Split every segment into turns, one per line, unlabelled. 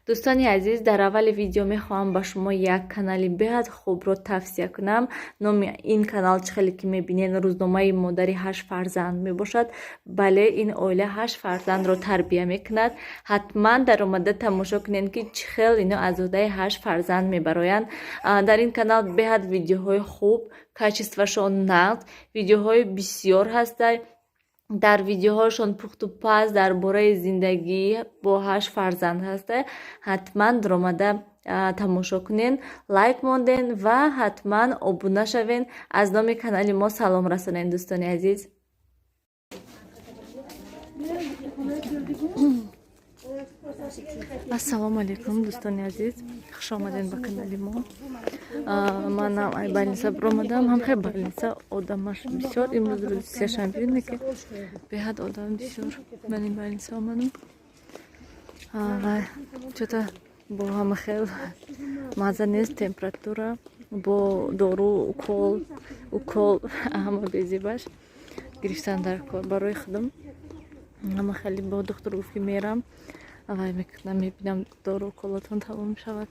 Дӯстони азиз, дар аввали видео мехоҳам ба шумо як канали беҳад хубро тавсия кунам. Номи ин канал, чӣ хеле ки мебинед, рӯзномаи модари ҳашт фарзанд мебошад. Бале, ин оила ҳашт фарзандро тарбия мекунад. Ҳатман даромада тамошо кунед, ки чӣ хел ино аз уҳдаи ҳашт фарзанд мебароянд. Дар ин канал беҳад видеоҳои хуб, качествашон нағз, видеоҳои бисёр ҳастанд. Дар видеоҳошон пухту паз, дар бораи зиндагӣ бо ҳашт фарзанд ҳаста. Ҳатман даромада тамошо кунен, лайк монден ва ҳатман обуна шавен. Аз номи канали мо салом расонен, дӯстони азиз. Ассалому алайкум, дӯстони азиз, хуш омадем ба канали мо. Манам ай больница биромадам. Ҳамхел больница одамаш бисёр. Имрӯз рӯзи сешанбе, ки беҳад одам бисёр. Ман ин больница омадам ва чё-то бо ҳама хел маза нест. Температура, бо дору, укол, укол, ҳама безебаш гирифтан дар кор барои худам. Ҳама хеле бо духтур гуфт, ки мерам, вай мекунам, мебинам, дору уколотон тамом шавад.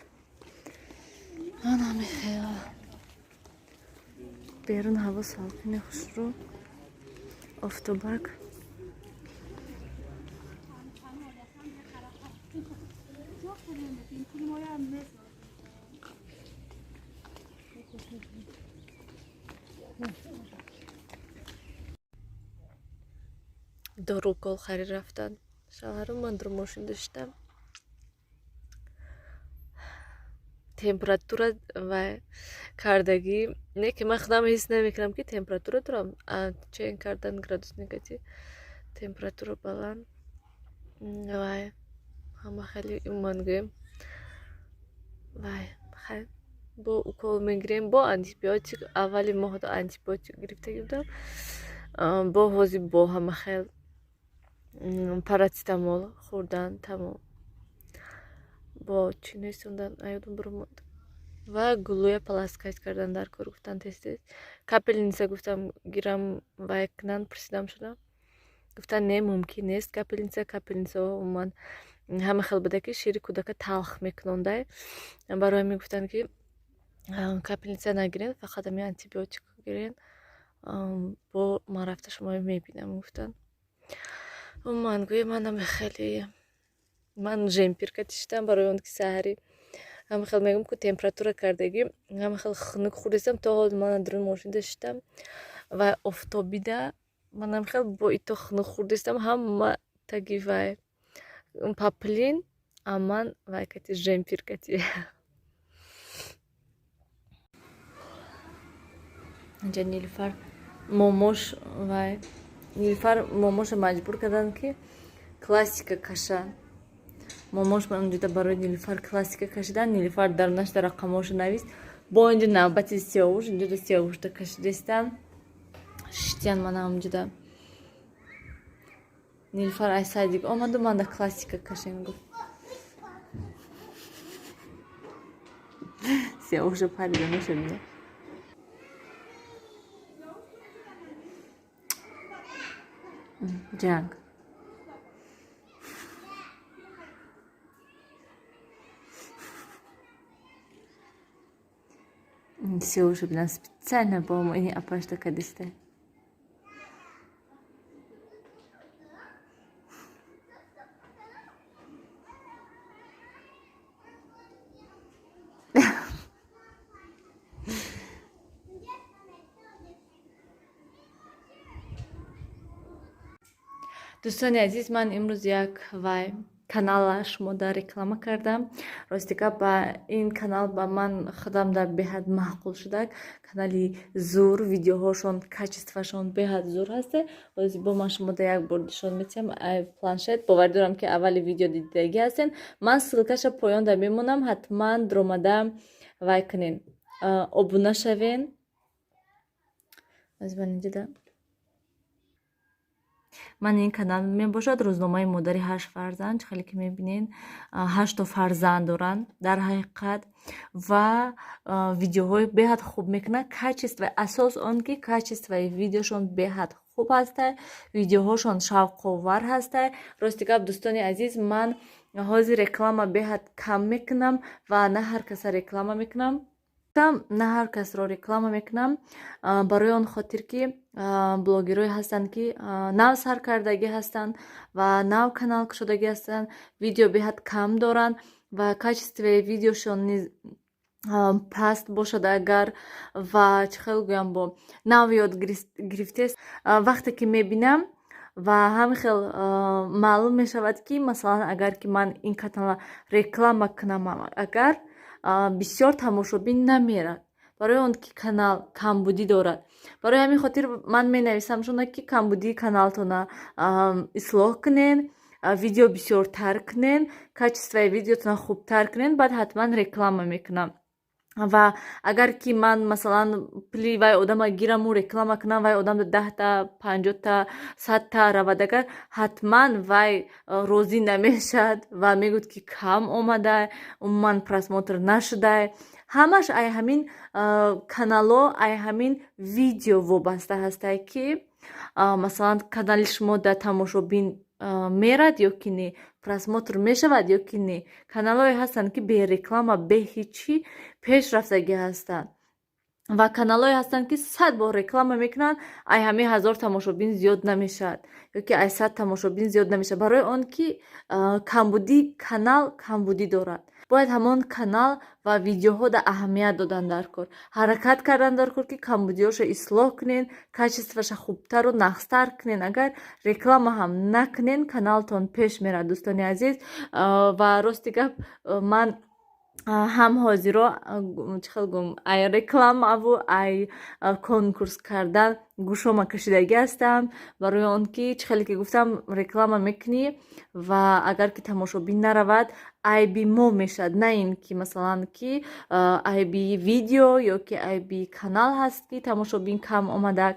Анамихел берун ҳаво салқини хушрӯ, офтобак. Дору укол харид рафтан шавҳарам, ман дар мошин доштам. Температура ва кардагӣ не, ки ман худам ҳис намекунам, ки температура дорам. Чен кардан градусникати, температура баланд. Вай ҳама хеле умуман гӯем, вай хай бо укол мегирем, бо антибиотик. Аввали моҳ антибиотик гирифтагӣ будам, бо ҳозир бо ҳама хел парацетамол хӯрдан, тамом. Бо чӣ нестондан, аёдум биромад. Ва гулӯя полоскать кардан дар кор гуфтан, тез тез капельница гуфтам гирам, вай кунан, пурсидам шудам, гуфтан не, мумкин нест капельница. Капельницаҳо умуман ҳама хел буда, ки шири кӯдака талх мекунондай. Барои ҳамин гуфтанд, ки капельница нагирен, фақат ҳами антибиотик гирен. Бо ман рафта шумо мебинам, гуфтанд. Умуман гӯё манам хеле ман жемперка тиштам, барои он ки саҳари ҳама хел мегӯям, ку температура кардагӣ, ҳама хел хунук хӯрдистам. То ҳол ман дарун мошин шиштам ва офтобида манам хел бо ито хунук хӯрдистам. Ҳама таги вай паплин, а ман вай кати, жемпер кати. Инҷа Нилуфар момош, вай Нилуфар момоша маҷбур карданд, ки классика каша. Момош онҷода барои Нилуфар классика кашидан. Нилуфар дарунашда рақамҳошо навист. Бо инҷо навбати Сиёвуш, инҷода Сиёвушда кашидастам, шиштиян. Мана онҷода Нилуфар ай садик омаду манда классика кашем гуфт. Сиёвуша парида мешабина. Ҷанг. Сиёвуша бинам, специально бо ини апашта кадиста. Дӯстони азиз, ман имрӯз як вай канала шумода реклама кардам. Рости гап, ба ин канал ба ман худам дар беҳад маъқул шудак. Канали зур, видеоҳошон качествашон беҳад зур ҳаста. Ҳозир бо ман шумода як бор нишон метиҳам ай планшет. Боварӣ дорам, ки аввали видео дидагӣ ҳастен. Ман ссылкаша поёнда мемонам, ҳатман дромада вай кунен, обуна шавен. Аз ман инҷода ман ин канал мебошад, рӯзномаи модари ҳашт фарзанд. Чӣ хеле ки мебинед, ҳашто фарзанд доранд дар ҳақиқат ва видеоҳои беҳад хуб мекунанд. Качество, асос он ки качествои видеошон беҳад хуб ҳаста, видеоҳошон шавқовар ҳаста. Рости гап, дӯстони азиз, ман Ҳозир реклама беҳад кам мекунам ва на ҳар каса реклама мекунам, на ҳар касро реклама мекунам, барои он хотир ки блогерое ҳастанд, ки нав сар кардагӣ ҳастанд ва нав канал кушодагӣ ҳастанд, видео беҳад кам доранд ва качествои видеошон низ паст бошад агар, ва чӣ хел гӯям, бо нав ёд гирифтест. Вақте ки мебинам ва ҳамин хел маълум мешавад, ки масалан, агар ки ман ин канала реклама кунам, агар бисёр тамошобин намерад, барои он ки канал камбудӣ дорад. Барои ҳамин хотир ман менависам шуна, ки камбудии каналтона ислоҳ кунен, видео бисёртар кунен, качествои видеотона хубтар кунен, баъд ҳатман реклама мекунам. Ва агар ки ман масалан пули вай одама гираму реклама кунам, вай одам 10-та, 50-та, 100-та равад агар, ҳатман вай розӣ намешавад ва мегӯяд, ки кам омадай, умуман просмотр нашудай. Ҳамаш ай ҳамин канало, ай ҳамин видео вобаста ҳастай, ки масалан канали шумо дар тамошобин мерад ё ки не, просмотр мешавад ё ки не. Каналҳое ҳастанд, ки бе реклама, бе ҳичӣ пеш рафтагӣ ҳастанд, ва каналҳое ҳастанд, ки 100 бор реклама мекунанд, ай ҳамин 1000 тамошобин зиёд намешавад ё ки ай 100 тамошобин зиёд намешавад, барои он ки камбудии канал камбудӣ дорад. Бояд ҳамон канал ва видеоҳода аҳамият додан дар кор, ҳаракат кардан дар кор, ки камбудиҳоша ислоҳ кунен, качествоша хубтару нағзтар кунен. Агар реклама ҳам накунен, каналтон пеш мерад, дӯстони азиз. Ва рости гап, ман ҳам ҳозиро, чӣ хел гӯм, ай рекламаву ай конкурс кардан гӯшома кашидагӣ ҳастам, барои он ки чӣ хеле ки гуфтам, реклама мекунӣ ва агар ки тамошобин наравад, айби мо мешавад, на ин ки масалан ки айби видео ё ки айби канал ҳаст, ки тамошобин кам омадак.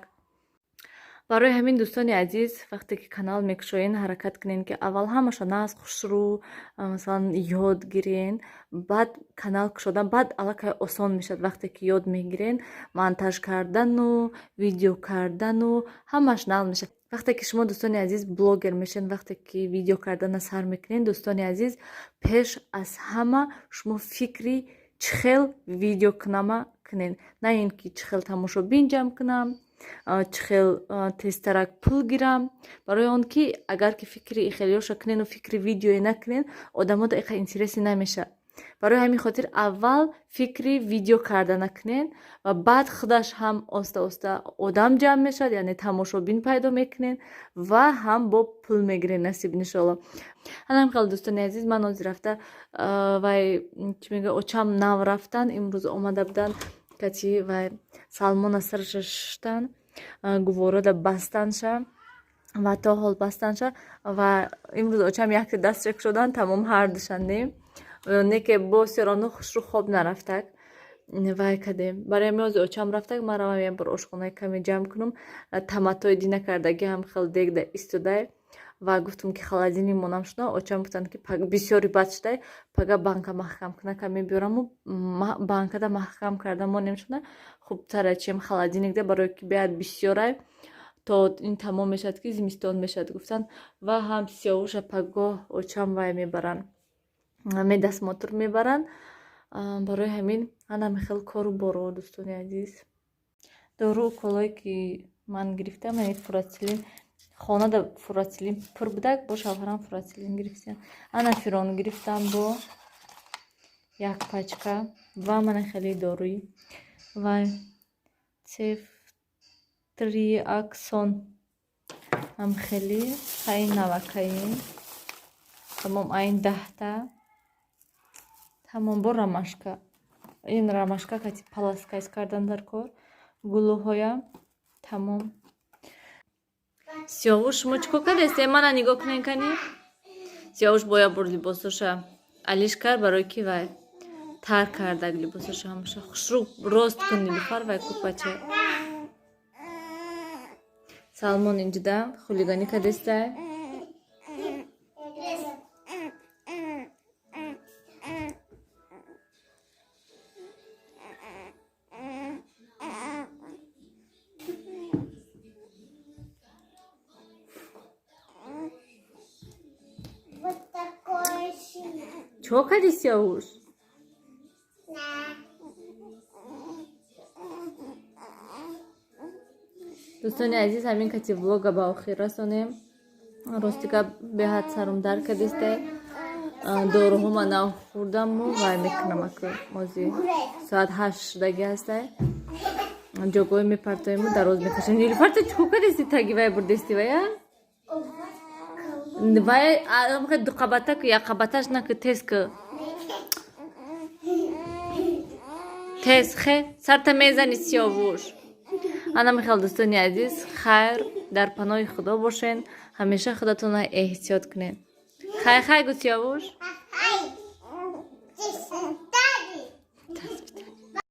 Барои ҳамин, дӯстони азиз, вақте ки канал мекушоен, ҳаракат кунен, ки аввал ҳамаша нағз, хушрӯ, масалан, ёд гирен, баъд канал кушодан баъд аллакай осон мешавад. Вақте ки ёд мегирен, монтаж кардану видео кардану ҳамаш нағз мешавад. Вақте ки шумо, дӯстони азиз, блогер мешавед, вақте ки видео кардана сар мекунед, дӯстони азиз, пеш аз ҳама шумо фикри чӣ хел видео кунама кунед, на ин ки чӣ хел тамошобин ҷамъ кунам, чӣ хел тезтарак пул гирам. Барои он ки агар ки фикри хелиёша кунену фикри видеое накунен, одамода иқа интересӣ намешавад. Барои ҳамин хотир аввал фикри видео кардана кунен ва баъд худаш ҳам оста оста одам ҷамъ мешавад, яъне тамошобин пайдо мекунен ва ҳам бо пул мегирен, насиб, иншоалло. Ҳанам хел, дӯстони азиз, ман ҳозир рафта вай чӣ мега, очам нав рафтан, имрӯз омада буданд, кати вай Салмона сараша шуштан, гуворода бастанша ва то ҳол бастанша. Ва имрӯз очам якта дастша кушодан, тамом, ҳардушанде не ке бо сероно хушрӯ хоб нарафтак, вай кардем. Барои ҳамин ҳозир очам рафтак, ман равам як бор ошхонаи каме ҷамъ кунам, таматои дина кардагӣ ҳам хел дегда истодай. Ва гуфтам, ки холодильник монам шуда. Очам гуфтанд, ки бисёри бад шудай, пага банка маҳкам куна каме биёраму банкада маҳкам карда монем шуда, хубтара, чем холодильникда, барое ки беҳад бисёрай, то ин тамом мешавад, ки зимистон мешавад, гуфтанд. Ва ҳам Сиёвуша пагоҳ очам вай мебаранд, медосмотр мебаранд. Барои ҳамин ҳанами хел кору боро, дӯстони азиз. Дору уколое ки ман гирифтам, яъне фурацилин, хонада фурацилин пур будак, бо шавҳарам фурацилин гирифтем, анаферон гирифтам бо як пачка ва мана хеле доруи вай цефтриаксон ҳам хеле айн навакаин, тамом, айн 10-та, тамом. Бо ромашка, ин ромашка кати полоскать кардан дар кор гулӯҳоя, тамом. Сиёвуш, шумо чӣ кор кардед? Мана нигоҳ кунен, кани Сиёвуш бо як бор либосоша алиш кард, барои ки вай тар кардак либосоша ҳамаша. Хушрӯ рост кун, Нилуфар, вай кӯпача. Салмон инҷуда хулиганӣ кардестай.
Вот такое.
Чико кардӣ, Сиёвуш? Дӯстони азиз, ҳамин кати влога ба охир расонем. Рости гап, беҳад сарум дард кардисте. Доруҳома нахӯрдаму вай мекунам, ака ози соат 8 шудаги ҳастай. Ҷогои мепартоему дароз мекашем. Нилуфарта, чико кардисти, таги вай бурдести вая? Вай дуқабата ку, якқабаташ наку, тез ку. Тез хе, сарта мезани, Сиёвуш. Ана михел, дӯстони азиз, хайр, дар паноҳи Худо бошен, ҳамеша худатонро эҳтиёт кунед. Хай, хай гу, Сиёвуш.